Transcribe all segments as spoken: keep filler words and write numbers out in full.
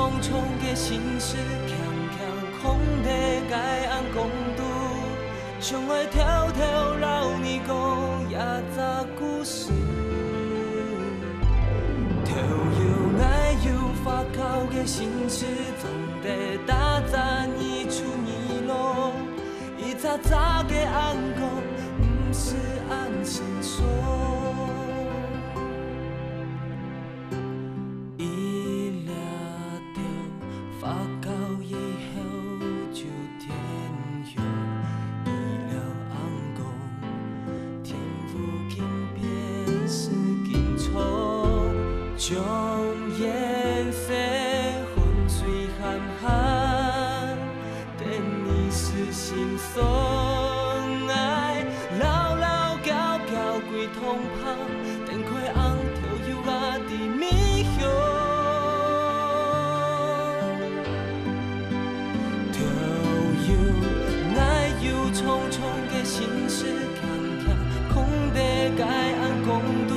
重重个心事，輕輕放在該暗光肚，想愛偷偷摎你講一隻故事。偷有𠊎有發酵个心事，總得打雜日出日落，一隻隻个暗光，毋使恁清爽。 一粒豆發酵以後就天香，一粒暗光，天父輕變是緊張，將顏色混水含含。 等你是心酸，愛牢牢交交歸同伴，等開紅豆油啊的米香。豆油，𠊎有重重个心事， 輕輕放在該暗光肚，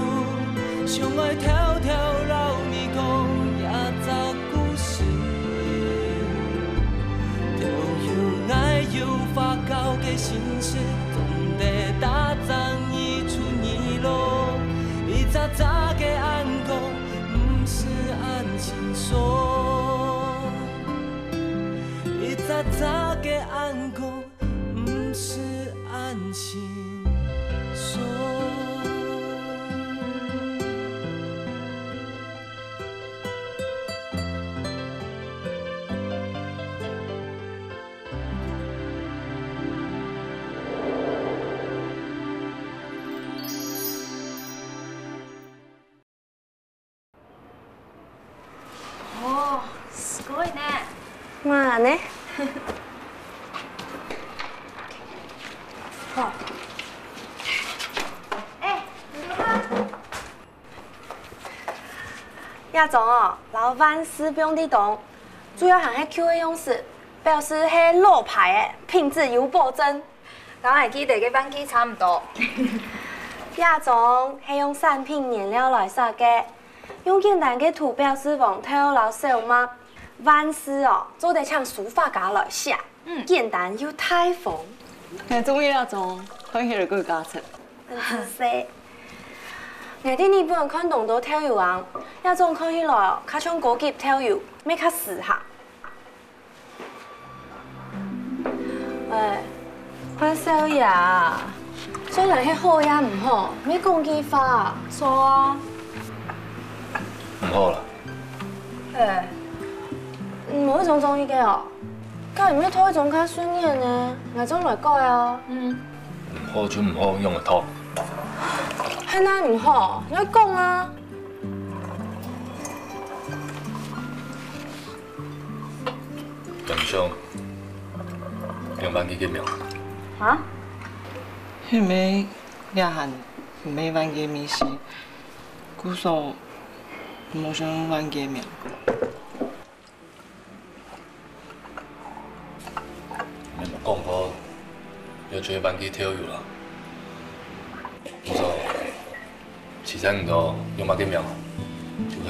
想愛偷偷摎你講一隻故事。豆油，𠊎有發酵个心事，總得打雜日出日落，一隻隻个暗光，毋使恁清爽。一隻隻个暗光， 毋使恁清爽。哦，すごいね。嘛呢？好。哎，你看。這種哦，摎萬字放在當，主要還係舊个樣式，表示係老牌个，品質有保證。 摎𠊎記得个萬字差毋多。這種係用產品原料來設計，用簡單个圖表示黃豆摎小麥、萬字哦，做得請書法家來寫，嗯。簡單又大方。𠊎中意這種，看起來更有價值。很仔細。𠊎在日本看當多豆油行，這種看起來哦，較像高級豆油，乜較時下。 喂，潘少爺啊，雖然係好也毋好，你講句話，錯啊。毋好啦。哎，無一種中意个哦，該毋係討一種較順眼呢，𠊎正來改啊。嗯。毋好就毋好，仰會討？還哪毋好？你愛講啊！ 仰毋想用萬記个名？啊？因為這下毋係萬記个味緒，故所無想用萬記个名。你無講過，愛做萬記豆油啦。故所，其實你都用麼个名，就係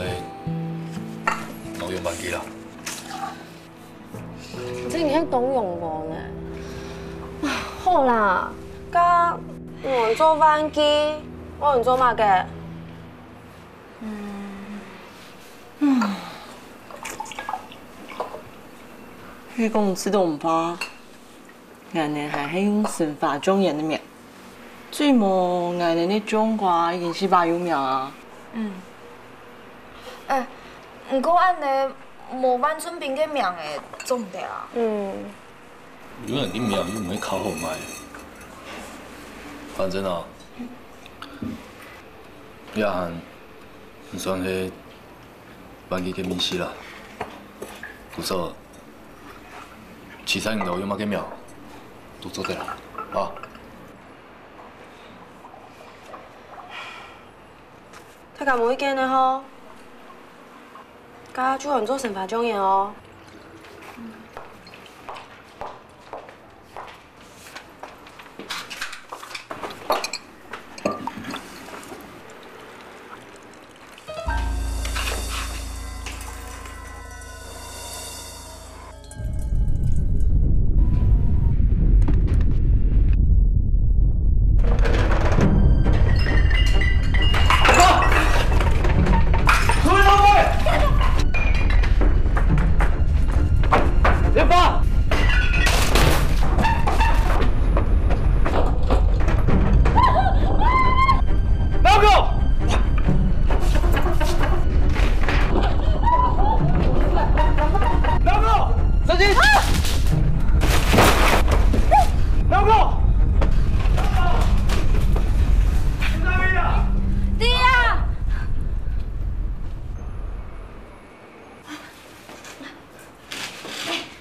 都用萬記啦。 你真係當勇武呢！好啦，該𠊎做萬記，愛你做麼个？嗯，嗯，你講自動化，𠊎等還係用生花匠人个名。 最無，𠊎等个醬瓜已經四百有名啊。嗯。哎，毋過恁呢，無萬春餅个名仔做毋得啊。嗯。有人个名又毋會較好賣。反正啊，這下毋算係萬記个味緒啦。故所，其實你都用麼个名，都做得啦，啊。 大家無意見呢吼？該就換做生花匠人哦。 你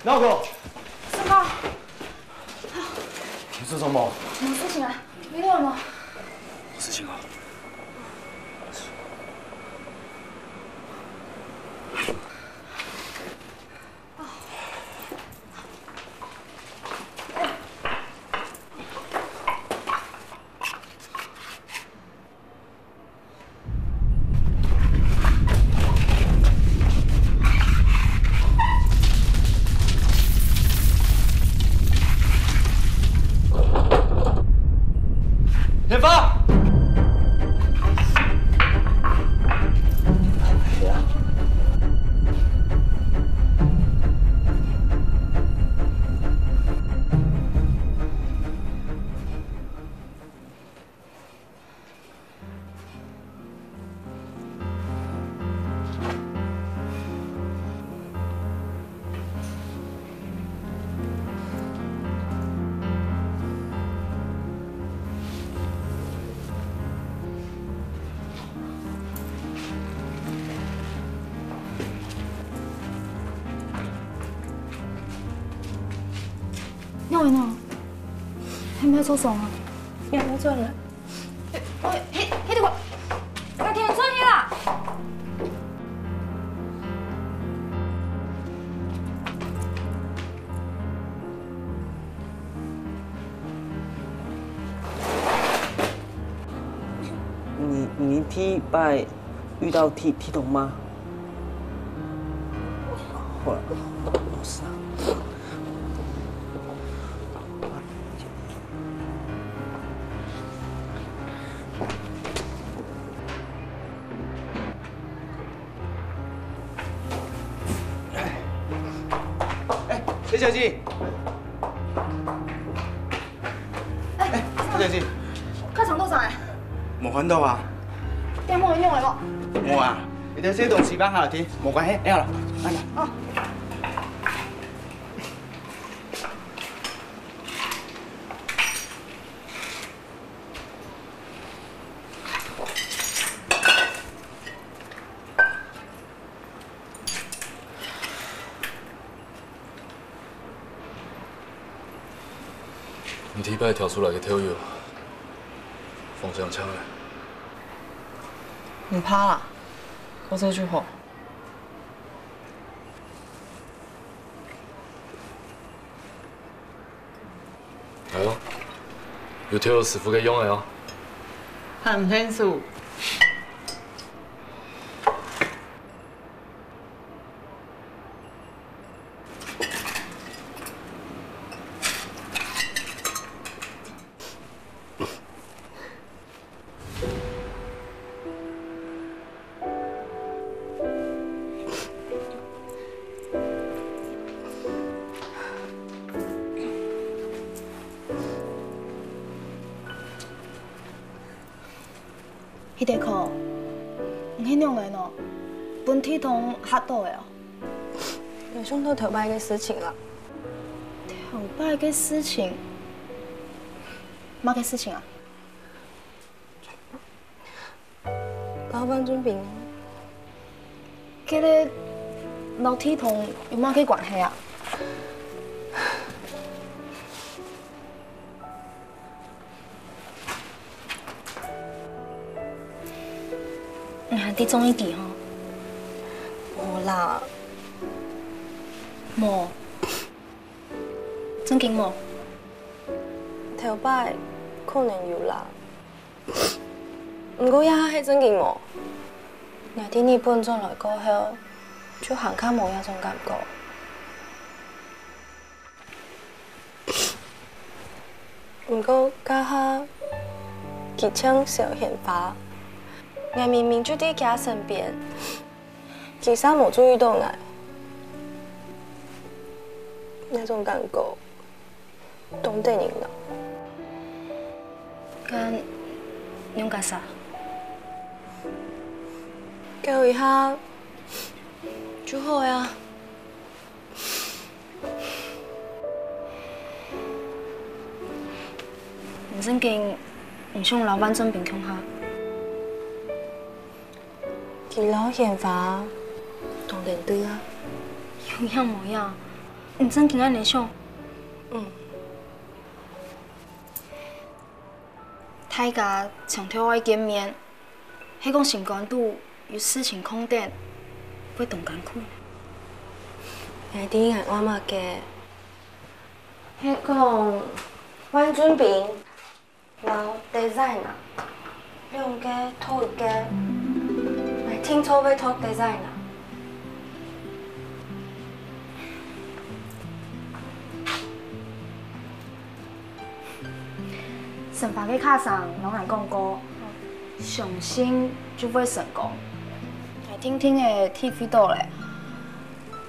老公，什么？你做什么？没事情啊，你有吗？有事情啊。仰會呢？係毋係受傷啊？仰會轉來？ 喂，嘿，嘿，等下，𠊎跈你轉去啦。你你第一擺遇到剃剃頭嗎？好了，不是啊。 哎，陳小姐。哎，陳小姐。較長到啥个？無看到啊。電話有用个無？無啊，你等這東西放下去，無關係，哎好了，來來。哦。 你第一擺跳出來个頭油，風聲強欸。毋怕啦，過去就好。 哎喲，有跳師傅个樣仔哦。還毋成熟。 Hideko，你係仰仔呢？分剃頭嚇到个哦？ 想到頭擺个事情啦。頭擺个事情？麼个事情啊？摎范振斌。該个摎剃頭有麼个關係啊？ 你還在中意佢吼？無啦。無？正經無？頭擺可能有啦，毋過這下係正經無。𠊎對日本轉來過後，就還較無這種感覺。 毋過這下佢像小鮮花，𠊎明明就在佢身邊，佢煞無注意到𠊎。這種感覺，當得人惱。該仰結煞？結一下就好啊。 你正經毋想摎范振斌共下？佢摎鮮花當然對啊。有影無影？你正經恁樣想？嗯。大家常透愛見面，係講心肝肚有事情囥等，會當艱苦。𠊎知𠊎愛麼个，係講，范俊斌 摎designer，兩个討一个，𠊎定著會擇designer。成華个卡桑摎𠊎講過，相信就會成功。𠊎定定仔體會著了。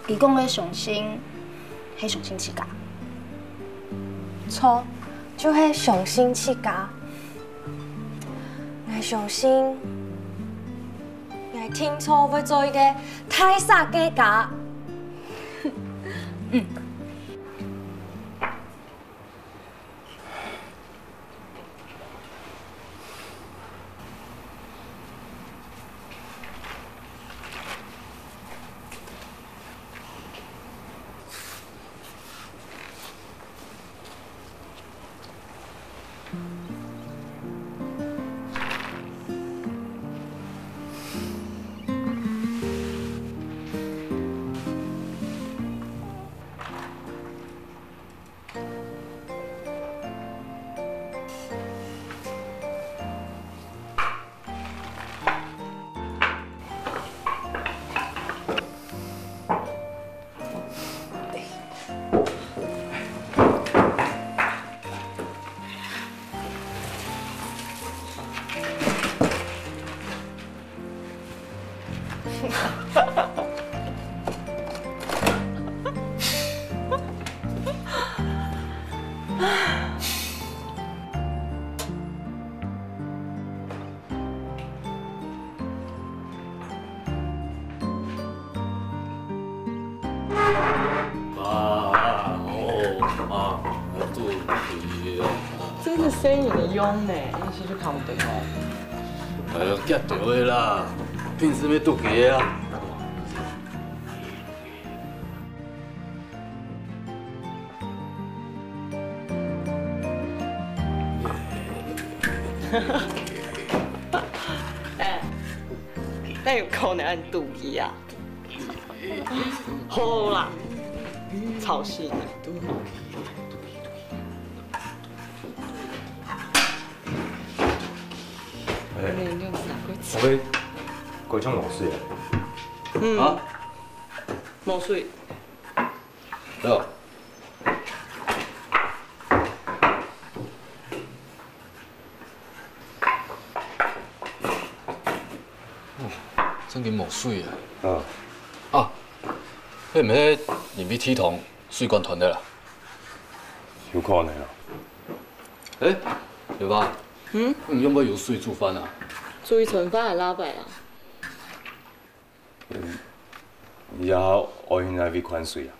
佢講个相信，係相信自家。著，就係相信自家。𠊎相信，𠊎定著會做一个大煞个家。嗯。 啊，哦，啊，我肚皮啊。这是生理的用呢，一时就扛不动哦。哎呀，夹掉的啦，平时没肚皮啊。 哎，哪有可能恁肚皮啊？好啦，操心。哎，我要过去弄水啊。嗯。啊？弄水。 走。哦，正經無水啊。啊。啊，該毋係你去地堂水管斷忒啦？有可能啊。哎，劉爸，嗯？你仰會有水煮飯啊？煮一頓飯還拉白啊？ 嗯，以後愛去哪位擐水啊？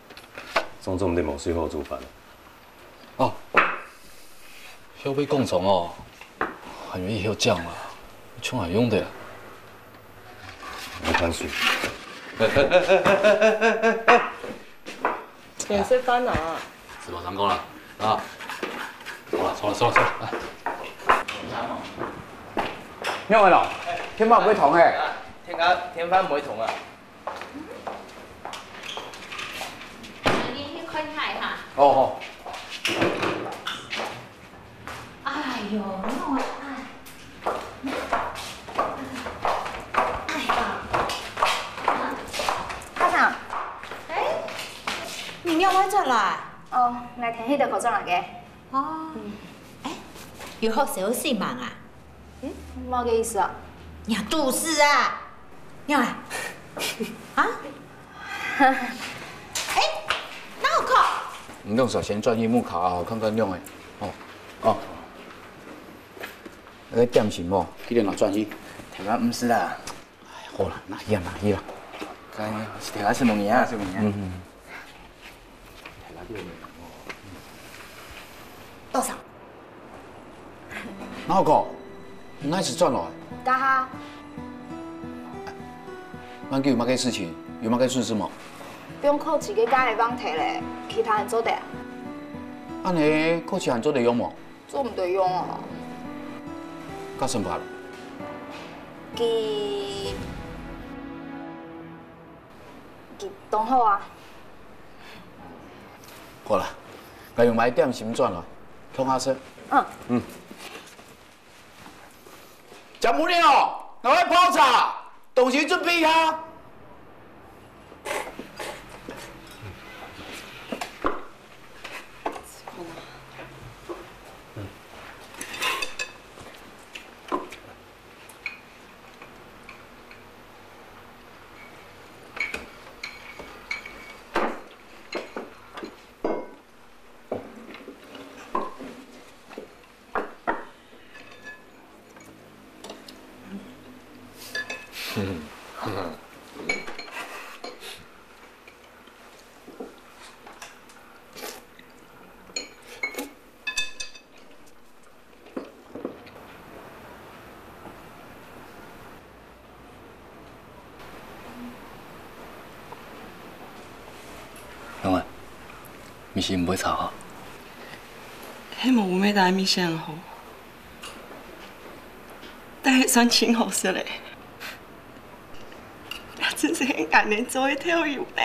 總總毋得無水好煮飯。哦，曉會講蟲哦，還有一曉講啦，衝還用得啊。來擐水。 先食飯啊。食飽正講啦，啊。坐啦，坐啦，坐啦，坐啦，來。仰會咯？電話毋會通嘿。電話，電話毋會通啊。你去看一下哈。哦，好。 哎喲，你看我，哎。哎呀。阿桑。哎，你仰會轉來？哦，𠊎天氣都好轉來个。哦。哎，有好消息吂啊？嗯，麼个意思啊？你肚屎啊？你看。啊？哎，哪有空？你用手先轉去木卡啊，看看用的。哦。 哦。該點心哦，記得拿轉去。頭下毋使啦。哎，好啦，拿去啊，拿去啦。該，頭下先問你啊。先問你啊。嗯。多少？哪有講？你哪時轉來？剛好。恁久有麼个事情？有麼个事情無？毋用考試个該个問題咧，其他還做得啊？恁呢考試還做得用無？做毋得用啊。該沈伯？佢，佢當好啊。好啦，𠊎用買點心轉來，共下食。嗯。嗯。 賈母娘，𠊎愛泡茶，東西準備一下。兩位，你係毋會吵吼？係無烏梅搭米線好，但係算盡好食咧。真係恁難做个豆油呢。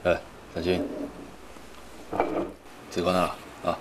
哎，小青，吃飯了啊？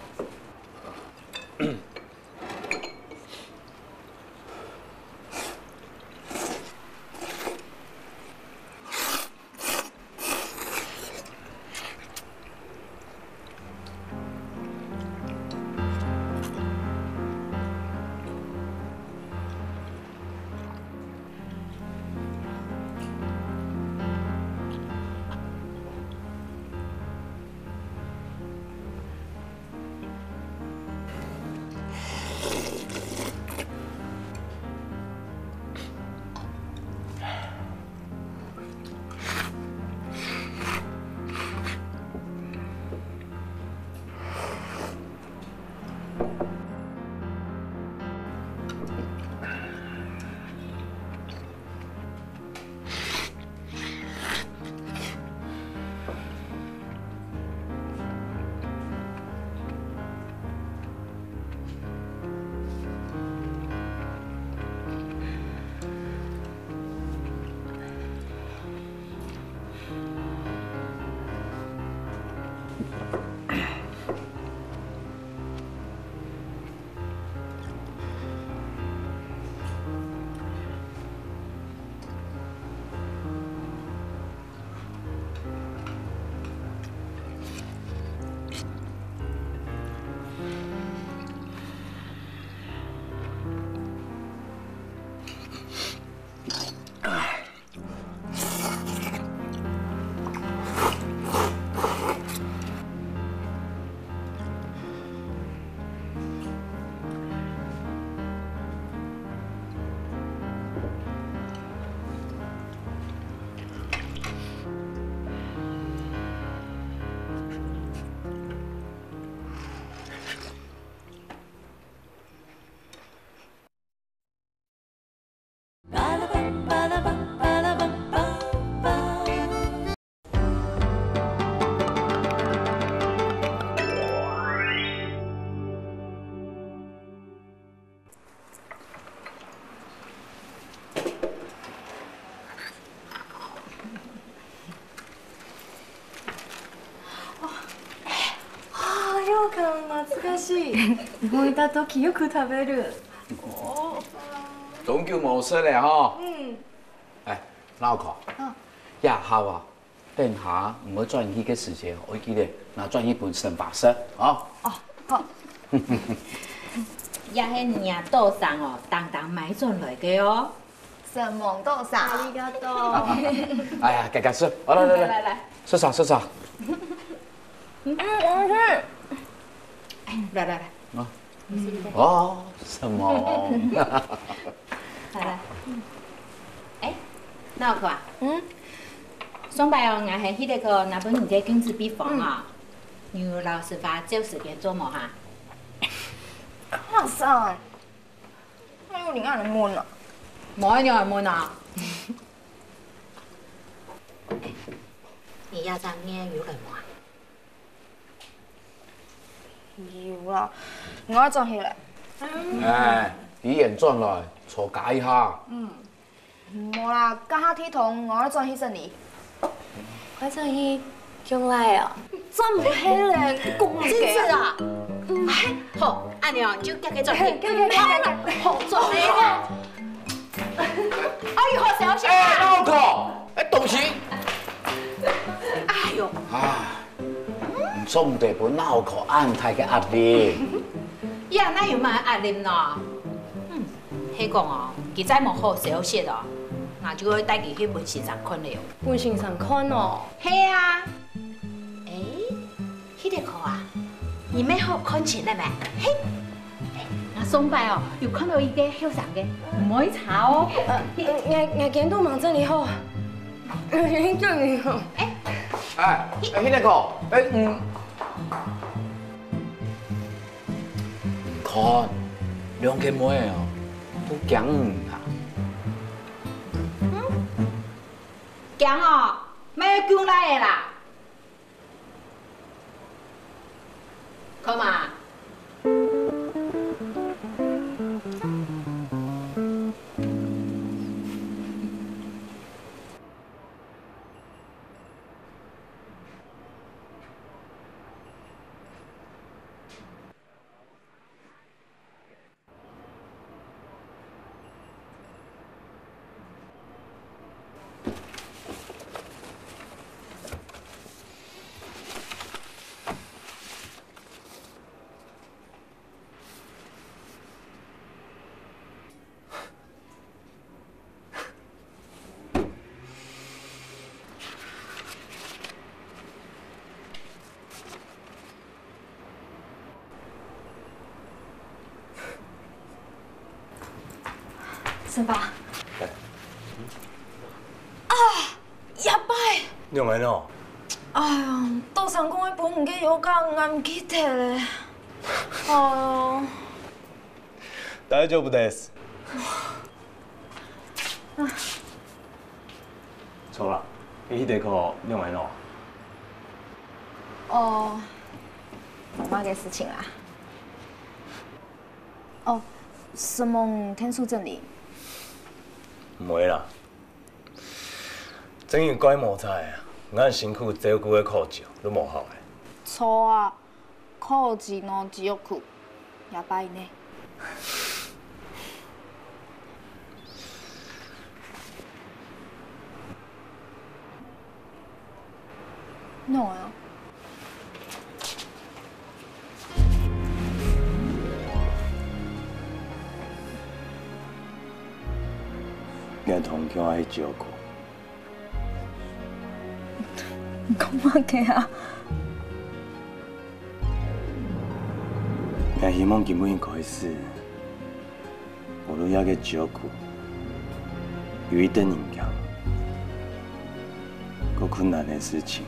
あ、ようかん、懐かしい。日本いた時よく食べる。おー。當久無食了吼。嗯。哎，哪有看？嗯。這下啊，等下你愛轉去个時節，愛記得拿轉去分沈伯食哦。哦，好。這係你阿多桑哦，當當買轉來个哦。 什麼多少？ありがとう。哎呀，該該食，好，來來來，來來來。食啥食啥？嗯，好吃。哎，來來來。啊。哦，什麼？來來。哎，哪有看啊？嗯。上擺哦，𠊎喊佢兜个拿分你个供子秘方啊，你有摎師傅照時間做無哈？阿生，哪有你恁樣問啊？無恁樣問啊。你這隻月有來無啊？有啦，𠊎愛轉去咧。哎，既然轉來，坐加一下。嗯。 無啦，這下地動，𠊎愛轉去整理。愛轉去降崙哦？轉毋係咧，講个。真係啊？哎，好，恁樣哦，就遽遽轉去。遽遽遽遽遽。好，轉去。哎喲，好笑，好笑。哎，老公，哎，東西。哎喲。啊。 你做毋得分腦殼恁大个壓力。呀，哪有麼个壓力呢？嗯，係講哦，佢再無好消息哦，𠊎就會帶佢去分先生看了。分先生看哦？係啊。誒，佢兜講啊，你乜好看清了咩？嘿，誒，𠊎上擺哦，有看到一個後生个，毋會差哦。呃，呃，𠊎，𠊎今都忙整理好。 哎，哎，哎，那個，哎，嗯。你看，兩個妹哦，都驚你啊。嗯？驚哦，乜要驚來个啦。 看嘛。師傅。哎。啊，這擺。仰般哦？哎呀，多桑講愛分你个藥膏，𠊎毋記得咧。哎呀。大丈夫です。 坐啦，你去底下弄來弄。哦，有麼个事情啊？哦，承蒙𢯭手整理。毋會啦，真有怪無彩啊！𠊎恁辛苦照顧个苦酒都無效欸。著啊， 苦盡哦，只有苦，也拜呢。喏啊。你同佢愛照顧。 你講麼个啊？𠊎希望今晡日開始，無論這个照顧有一等人驚，過困難个事情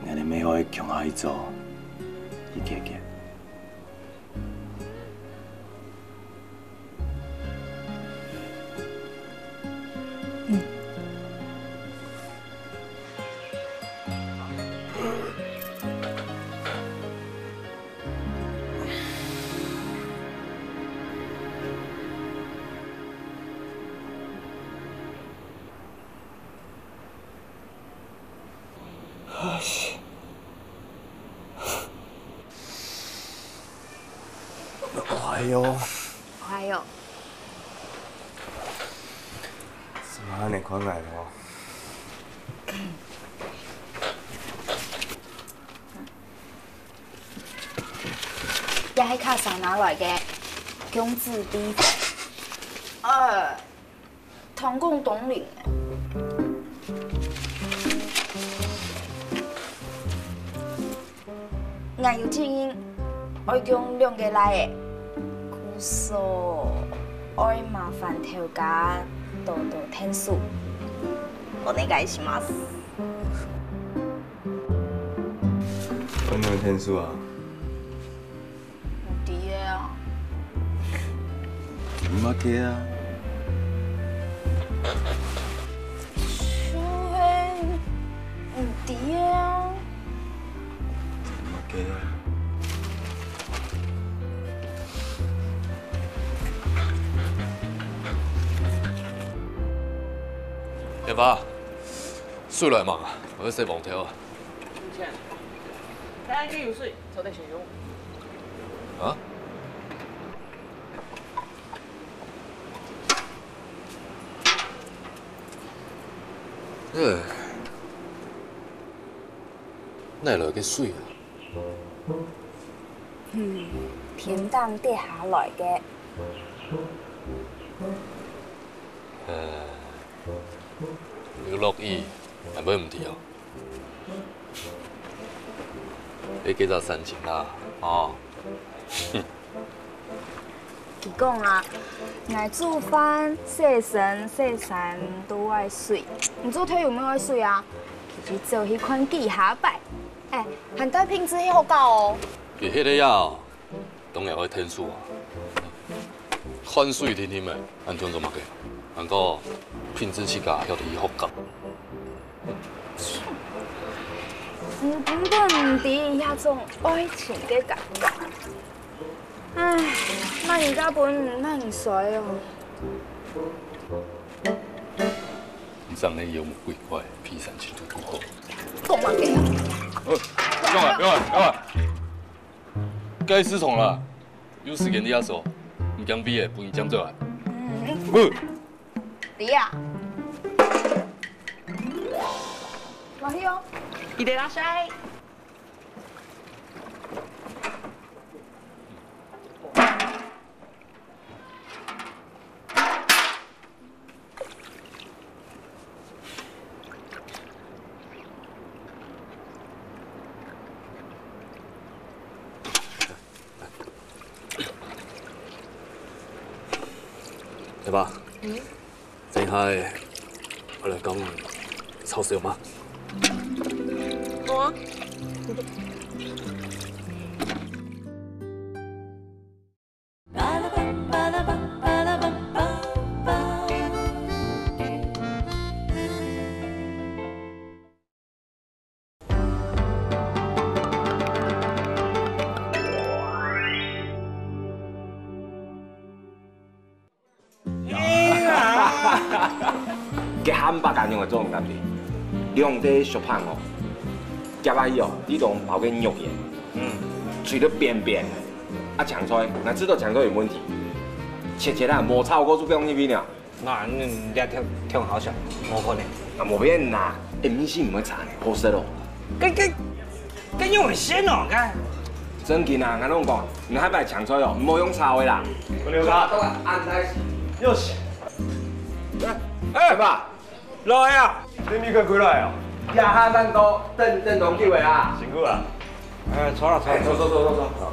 ，𠊎兜乜會共下去做，去解決。 哎喲。哎喲。是嘛，你看来哦。這係較常拿來个供子秘方。呃， 通講當靈。𠊎有責任愛供兩個倈仔，故所愛麻煩頭家多多𢯭手。お願いします。 你有天数啊？有知个啊。你嘛个啊？就係有知个啊。你嘛个啊？哎爸，水來嘛，𠊎愛洗黃豆啊。 大家有水，坐等先用。啊？呃，哪來个水啊？嗯，天頂跌下來个。呃，有落雨，還會毋知哦。 你幾隻三千啦，哦。佢講啊，𠊎煮飯、洗身、洗衫都愛水，你做豆油乜愛水啊？佢就走去看幾下擺，哎，還帶瓶子去學校哦。佢歇个呀， 當然愛𢯭手啊。看水定定个，恁樣做麼个？還過品質自家曉得去學校。你根本毋知這種愛情个感覺。唉，麼人家分麼人衰哦。你長得妖魔鬼怪，披衫尺度不好。講麼个啊？呃，不用了，不用了，不用了。 該失寵啦，有時間你也說，毋驚飛个，分你佔走啊。嗯。呃。你啊。落去哦。いってらっしゃい。 阿爸，嗯？這下，𠊎來教你炒燒肉。好啊。該漢堡恁樣个做毋得，兩塊熟飯哦，夾下去哦，裡肚包个肉圓，嗯，脆到邊邊，啊，青菜，𠊎知道青菜有問題，切切啊，無炒過就放入去了。 那恁樣忒忒好笑，無可能。啊，無變啦，M C毋會差呢，好食哦。該該該用很鮮哦，該。正經啊，𠊎攏講，你下擺青菜哦，毋好用炒个啦。我了解。都按在一起。又是。哎，哎，爸，來啊！你哪位過來啊？這下正到，等等當久个啊。辛苦啊。 哎，坐啦，坐啦，哎，坐，坐，坐，坐，坐。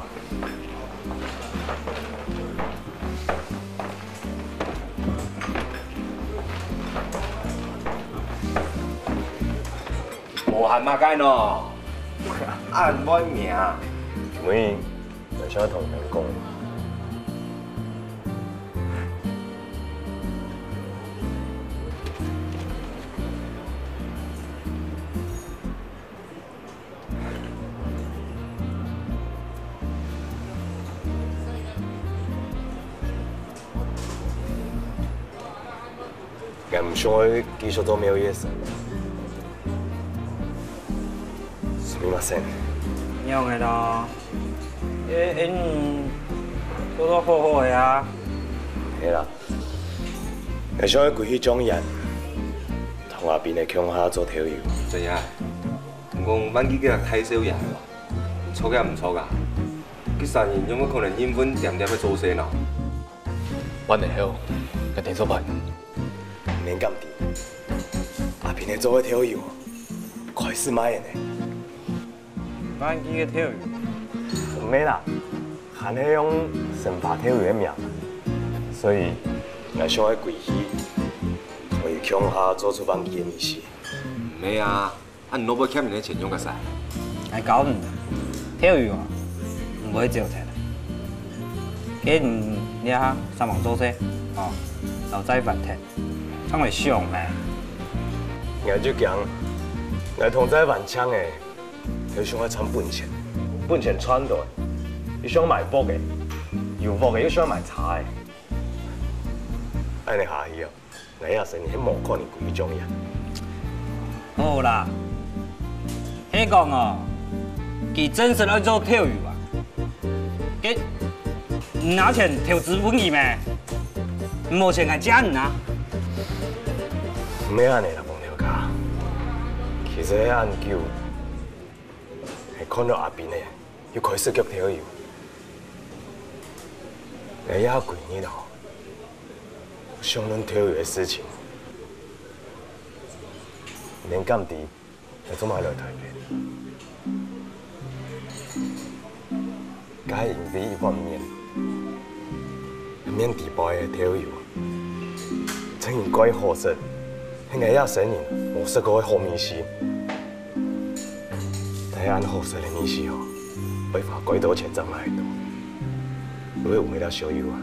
無閒麼个喏？恁會命。喂，𠊎想同你講。 𠊎毋想愛繼續做廟醫个生活。すみません。仰仔咯？欸，欸，你做到好好个啊。係啦，𠊎想愛歸去種田，同阿斌仔共下做豆油。怎樣？ 毋過萬記該大少爺哦，毋著也毋著啊！佢三人仰會可能應份恬恬个做事呢？半年後，𠊎定著辦。你敢知？阿斌仔做个豆油，開始賣呢。萬記个豆油？毋係啦， 還係用生化豆油个名，所以𠊎想愛歸去，同佢共下做出忘記个物事。毋係啊，恁老婆欠人个錢用个使？𠊎教你，跳油啊，毋會走忒。該你這下上網做事，哦，然後再還忒，正會想咩？𠊎就講，𠊎同在還清个，佢想愛賺本錢，本錢賺到，又想買屋个，有屋个又想買車个。 恁呢下去哦，𠊎這生理係無可能歸去種田。好啦，係講哦，佢真實愛做跳油啊，該你拿錢投資分佢咩？無錢還借你啊？毋係恁呢啦，黃頭家。其實係恁久，係看到阿斌呢，又開始腳跳油。𠊎這幾日哦， 想論跳油个事情，連敢知𠊎做麼个來臺北。該因為一方面，面底背个跳油，正經蓋好食，係𠊎這生人無食過个好味緒。但係恁好食个味緒哦，愛花蓋多錢正買得到。 你會有麼个小油啊？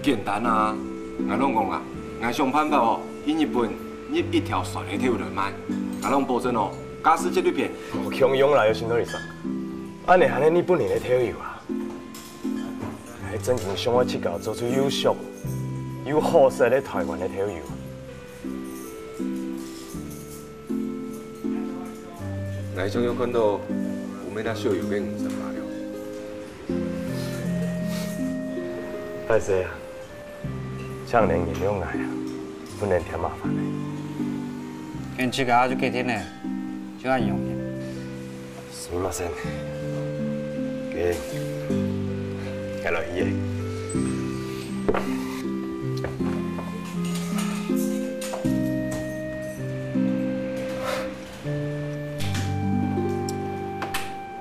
簡單啊，𠊎攏講啊，𠊎想辦法哦，去日本入一條船个跳油來賣，𠊎攏保證哦，價數絕對便宜。無共樣啦，有錢多利桑。恁呢還係日本人个跳油啊？𠊎正經想愛自家做出又俗又好食个臺灣个跳油。 𠊎正有看到烏梅拉秀有个五十八了。歹勢啊，像恁樣个人用來啊，不能添麻煩个。跟自家就決定了，就恁樣个。 すみません。给，看到一页。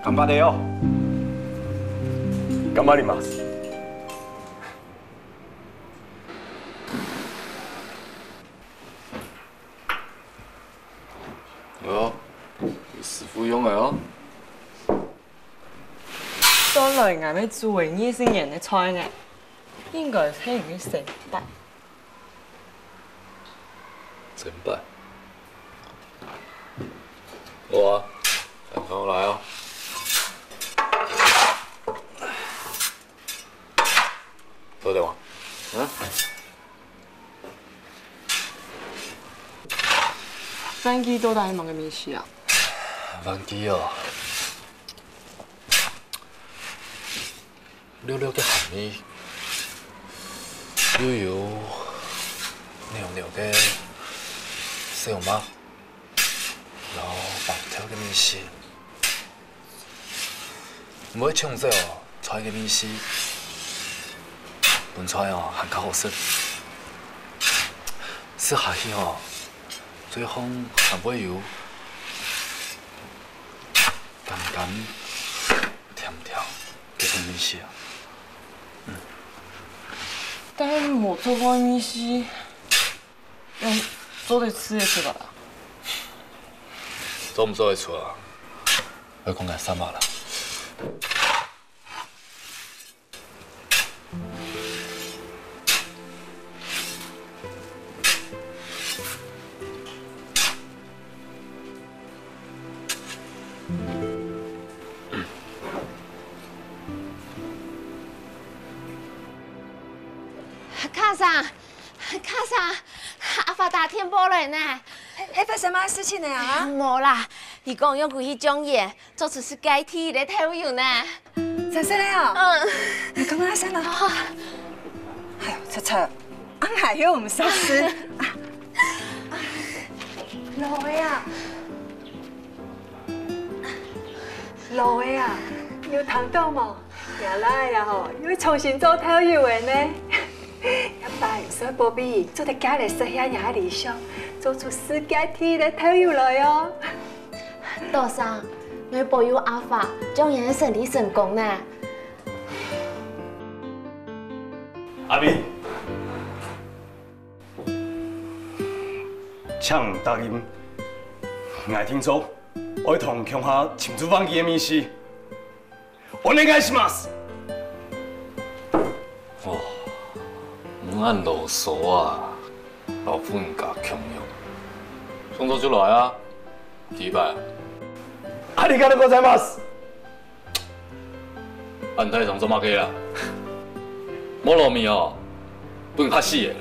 干巴的哟。干巴的嘛。 哦，有師傅用个哦。到來𠊎乜煮个二十年个菜呢，應該係你个先輩。先輩？好啊，看看來哦。多謝啊。嗯？ 番薯到底係麼个味緒啊？番薯哦，綠綠个鹹味，又有濃濃个小麥，然後黃豆个味緒。 毋會沖走哦，菜个味緒，分菜哦還較好食。食下去哦，嘴項還會有甘甘甜甜个種味緒啊。嗯。但係無做過味緒， 嗯，做得出得出來啊？做毋做得出啊？愛講个啥嘛啦？ 卡桑，卡桑，阿發打電報來呢。係，係發生麼个事情呢啊？無啦，佢講愛歸去種田，做出世界第一个豆油呢。真實个哦？嗯。你講啊，先啦。哎喲，赤赤，恁還有毋識事。老妹啊， 老妹啊，你有聽到無？若倈仔啊吼，又重新做豆油仔呢。若爸又算寶貝，做得嫁來實現若个理想，做出世界第一个豆油來哦。多謝，𠊎保佑阿發，將來个生理成功呢。阿明，請答應，𠊎定著愛同共下尋出玩具个味緒。お願いします！哦，毋恁囉嗦啊，摎婦人家共樣。動作就來啊，第一擺啊。ありがとうございます！ 恁大聲做麼个啊？無路面哦，分拍死个！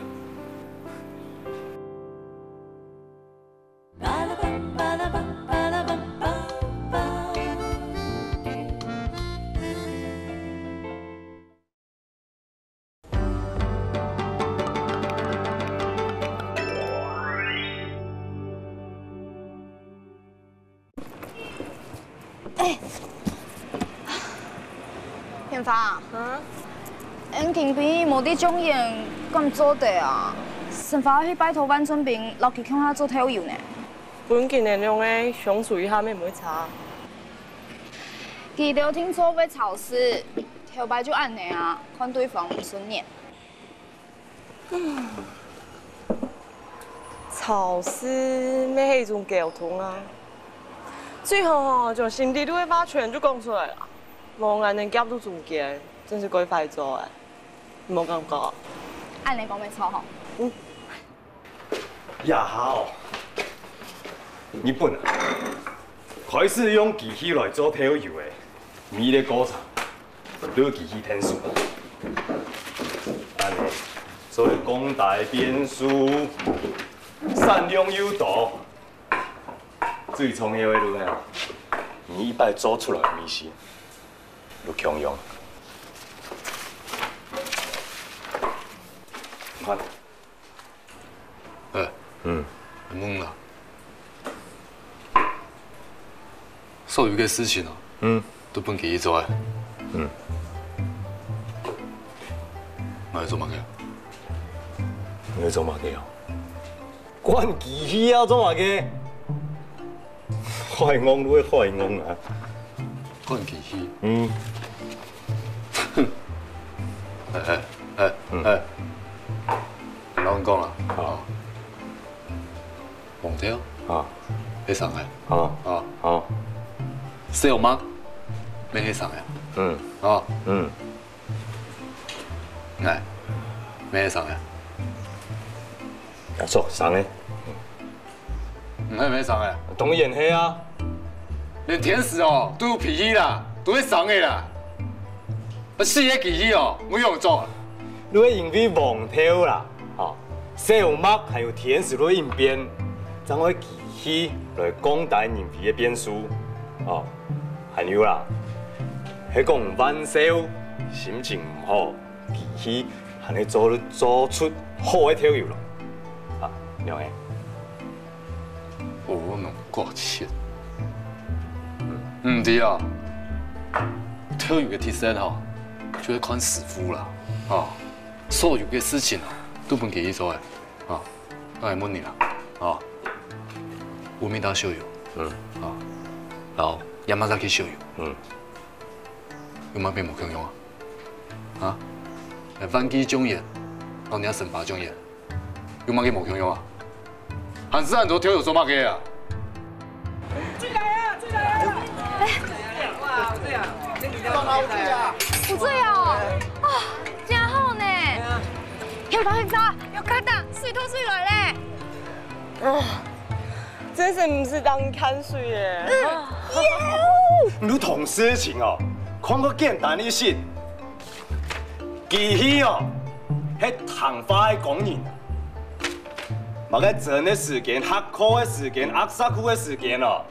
哎，天芳，嗯？𠊎今晡日無得上演，敢做得啊？先愛去拜託萬春兵，摎佢共下做豆油呢。分佢等兩个相處一下，乜毋會差。佢兜定著會吵事，頭擺就恁呢啊，看對方毋順眼。 吵事乜係一種溝通啊。最好吼，將心底肚个話全就講出來啦，無恁呢夾在中間，真係蓋壞做个，你無感覺？恁呢講無錯吼。嗯。這下哦，日本啊，開始用機器來做豆油个，每一個過程 都係機器𢯭手。恁呢，做得降低變數，產量又多。最重要个就係啊，你一擺做出來个味緒，就共樣。你看， 哎，嗯。問啦。所有个事情哦，嗯。都分佢去做个。嗯。𠊎愛做麼个？你愛做麼个哦？管機器啊，做麼个？ 壞戇就係壞戇啊。看機器。嗯。哎，哎，哎，嗯。哎。摎你講啦，啊。黃豆，啊。係生个。啊。啊。啊。小麥，乜係生个。嗯。啊。嗯。哎，乜係生个。啊，著，生个。 毋係無生个。當然係啊。連天使哦，都有脾氣啦，都會生个啦。啊，死个機器哦，會仰做啊？你會因為黃豆啦，吼，小麥還有天使都會應變，正會機器來降低人為个變數，哦，還有啦，係講萬少心情毋好，機器還係做做出好个豆油咯。啊，仰仔？ 哦，恁樣掛切。毋對啊，豆油个特色吼，就係看師傅啦，吼，所有个事情啊，都分佢去做个，吼，𠊎來問你啦，吼，烏梅田燒油，嗯，吼，摎Yamazaki燒油，嗯，有麼个無共樣啊？啊？番茄醬油，摎你个生姜醬油， 有麼个無共樣啊？還係恁多豆油做麼个啊？水來啊，水來啊！哇，有水啊！有水啊！啊，真好呢！天芳，天芳，有看到，水桶水來咧！啊，真係毋使當看水耶！你同事情哦，看較簡單一息。 機器哦，係聽話个工人啊。麼个蒸个時間、下課个時間、壓衫褲个時間哦，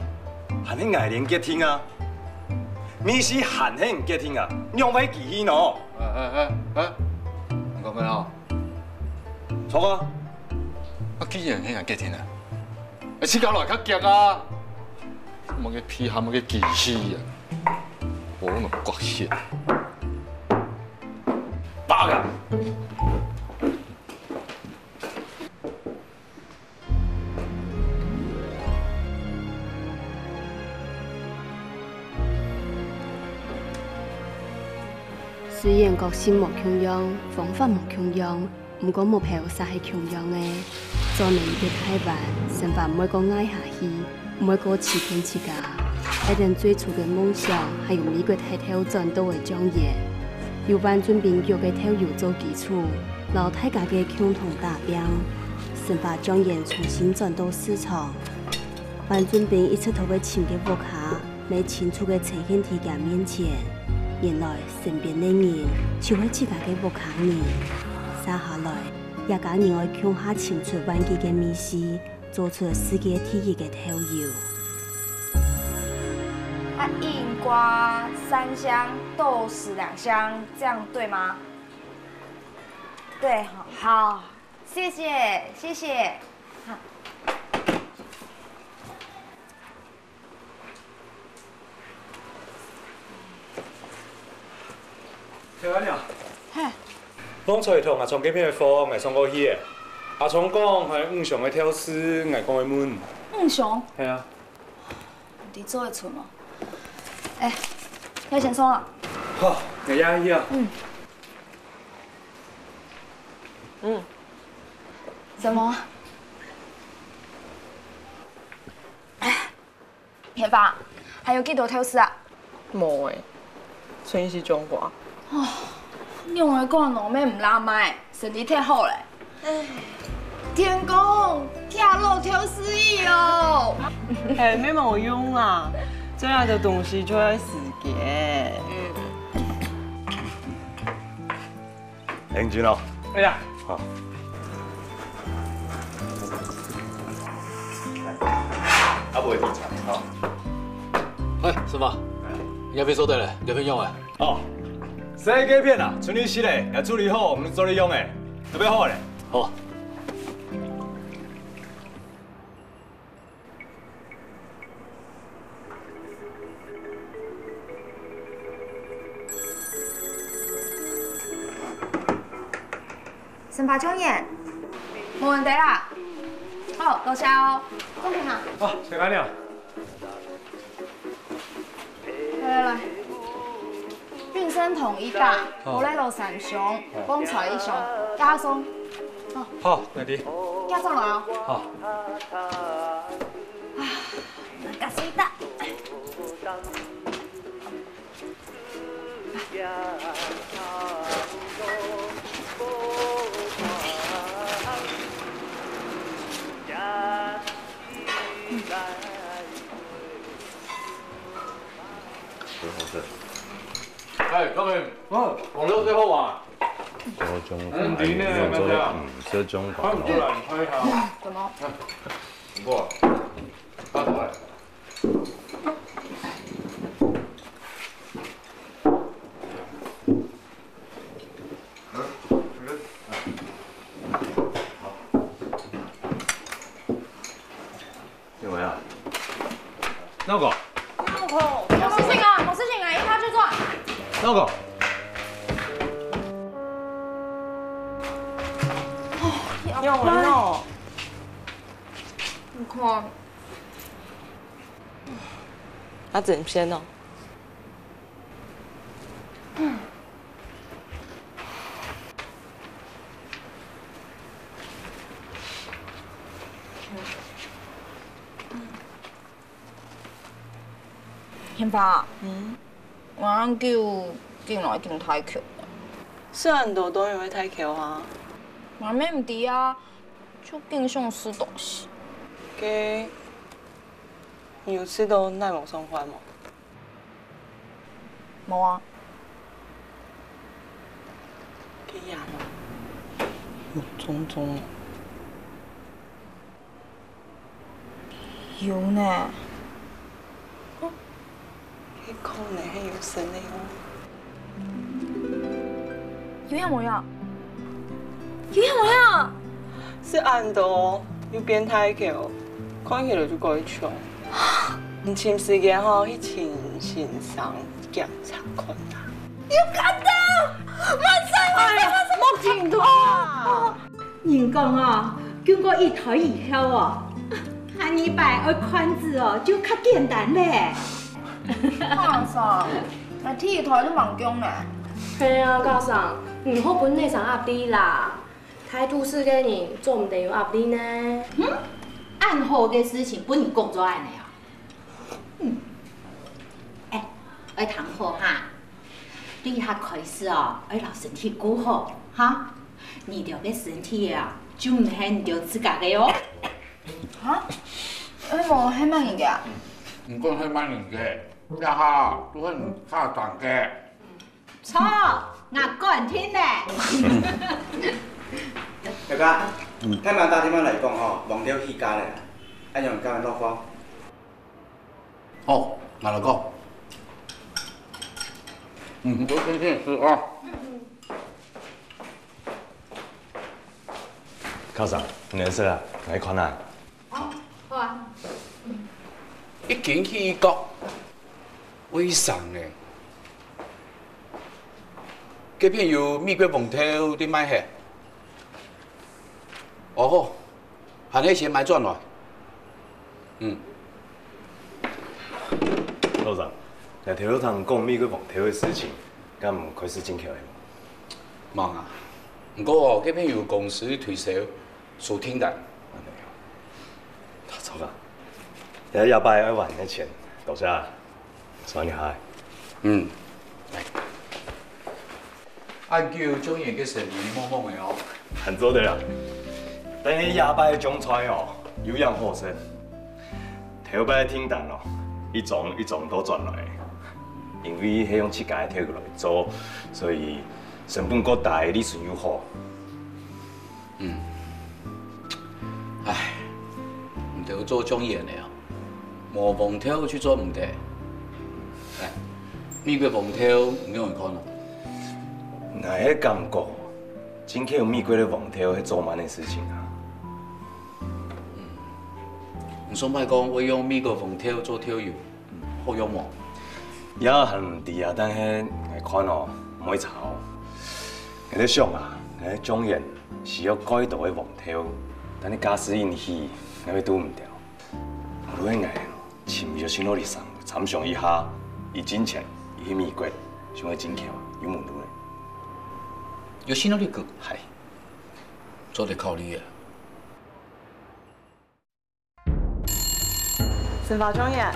還係𠊎等決定啊。味緒還係你決定啊，仰會機器呢？哎哎哎哎，你講咩啊？著啊！啊，既然係你決定啊，哎，自家來較遽啊！麼个皮鞋，麼个機器啊！無能國血。 八个。雖然角色無共樣，方法無共樣，毋過目標煞係共樣个。轉了一個大彎，生活毋會過挨下去，毋會過欺騙自家。愛等最初个夢想，還有美國大頭賺到个獎金。有萬俊斌腳个豆油做基礎，摎大家个共同打拚，生活獎金重新轉到市場。萬俊斌一直都會尋个屋下， 乜清楚个呈現在厥面前。原來身邊个人就係自家个屋下人。接下來，一家人愛共下尋出萬記个味緒，做出世界第一个豆油。啊，一瓜三香豆豉兩香，這樣對嗎？對，好，謝謝，謝謝。好。 小阿娘，嘿，方才同阿聰見面个貨，𠊎送過去了。阿聰講還有五箱个豆豉，𠊎講愛問。五箱？係啊。你做得出無？哎，𠊎先送啊。好，𠊎也去啊。嗯。嗯。什麼？ 天發，還有幾多豆豉啊？無欸，賰一息醬瓜。哦，仰會講哦，乜毋罅買，生理忒好咧。天公，寄落豆豉去哦。哎，乜無用啊，做恁多東西就愛時間。嗯。 很緊哦。哎呀，好。啊，不會停產，好。哎，師傅，你該片收得了，你該片用了。哦，這個片啊，存利息嘞，也處理好，𠊎等做得用欸，特別好嘞。好。 生活獎金，無問題啦。好，多謝哦。恭喜哈。好，謝謝你啊。來來來， 鈞生糖一打，好。保麗羅三箱，好。旺財一箱，加送。好。好，來滴。加上來哦。好。啊，那個誰的？很好吃。哎，各位，哦，網路最好啊。這種，嗯，你呢，哎，這種，大家？嗯，這種，看不出來，你看一下。怎麼？不過，發出來。 有沒有？那個。那個。有事情啊，有事情啊，一發就做。那個。有沒有？你看。啊，真騙哦。 賢爸，嗯？𠊎恁久緊來緊大箍。食恁多當然會大箍啊。𠊎乜毋知啊，就緊想食東西。該，你有試著哪無爽快無？ 無啊。該樣啊，有腫腫哦。有呢。該可能係有生个哦。有影無影？有影無影？食恁多又變大箍，看起來就蓋像。 你尋時間吼去請先生檢查看啊。有假的，萬歲，萬歲，萬歲！莫停動啊！人講哦，經過一胎以後哦，下二擺愛看子哦，就較簡單咧。先生，𠊎第一胎都吂降呢。係啊，先生，毋好分先生壓力啦。大都市个人做毋得有壓力呢。嗯，恁好个事情分你講做恁呢啊？嗯，哎，愛聽好哈，對這下開始哦，愛摎身體顧好哈。你兜个身體啊，就毋係你兜自家个哦。哈？哎，無，係麼人个啊？毋管係麼人个，這下都係你家長个。 著，𠊎敢定咧。表哥，嗯。太慢打電話來講吼，黃豆起價咧，恁樣敢會落貨？好，𠊎來講。嗯，你先去試啊。卡桑，你來食啊，來看啊。 哦，好啊。一斤起一角，為啥呢？該片有美國黃豆在賣係？哦，好，還係先買轉來。嗯。老張，𠊎頭先講美國黃豆个事情，敢開始進口係無？吂啊，毋過哦，該片有公司推銷， 收訂單。恁樣哦。大叔啊，這下擺愛還个錢，多謝啊，算你下。嗯。恁久，中元个生意茫茫个哦。還做得啊，但係這下擺个種菜哦，有影好勢。頭擺个訂單哦，一張一張都轉來，因為係用自家个頭來做，所以成本較低，利潤又好。 嗯。唉，你兜做中元个哦，無黃豆就做毋得。唉，美國黃豆你仰般看哦？𠊎係感覺，進口美國个黃豆係做毋得个事情啊。嗯，你上擺講會用美國黃豆做豆油， 好用無？也還毋知啊，但係𠊎看哦，毋會差哦。𠊎在想啊，𠊎个中元需要蓋多个黃豆，但係價數一起，𠊎會堵毋著。無論𠊎尋約信諾里桑參詳一下，佢進前，佢去美國，想愛進口，有無路咧？約信諾里桑？係，做得考慮个。 生活狀元。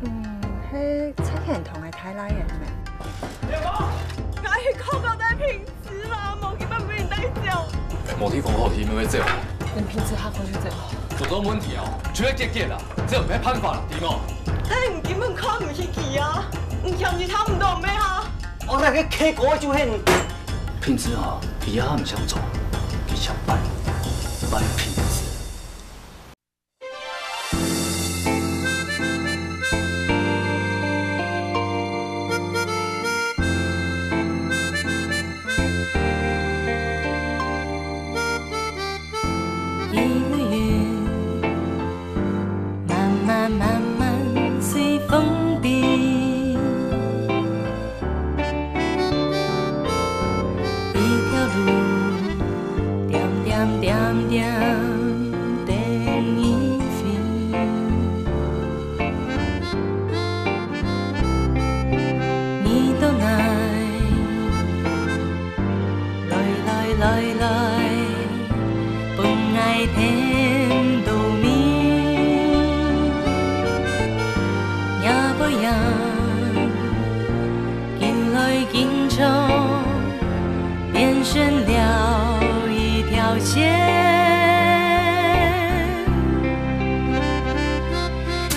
嗯，係蔡顯彤个大倈仔咩？𠊎去考高大品質啦，無佢分人帶走。無地方好去，愛走。連品質下課就走。做到問題啊，就愛解決啦，這毋係辦法啦，知無？但你根本看毋起佢啊，你嫌佢差毋多咩哈？我那個K哥就係你。品質啊，佢也毋想做，佢想辦，辦品質。 一个云，慢慢慢慢随风飞。一条路，点点点点等你飞。你到哪？ 來來來來，分𠊎添到味。若背影，緊來緊長，變成了一條線。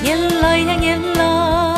原來呀，原來。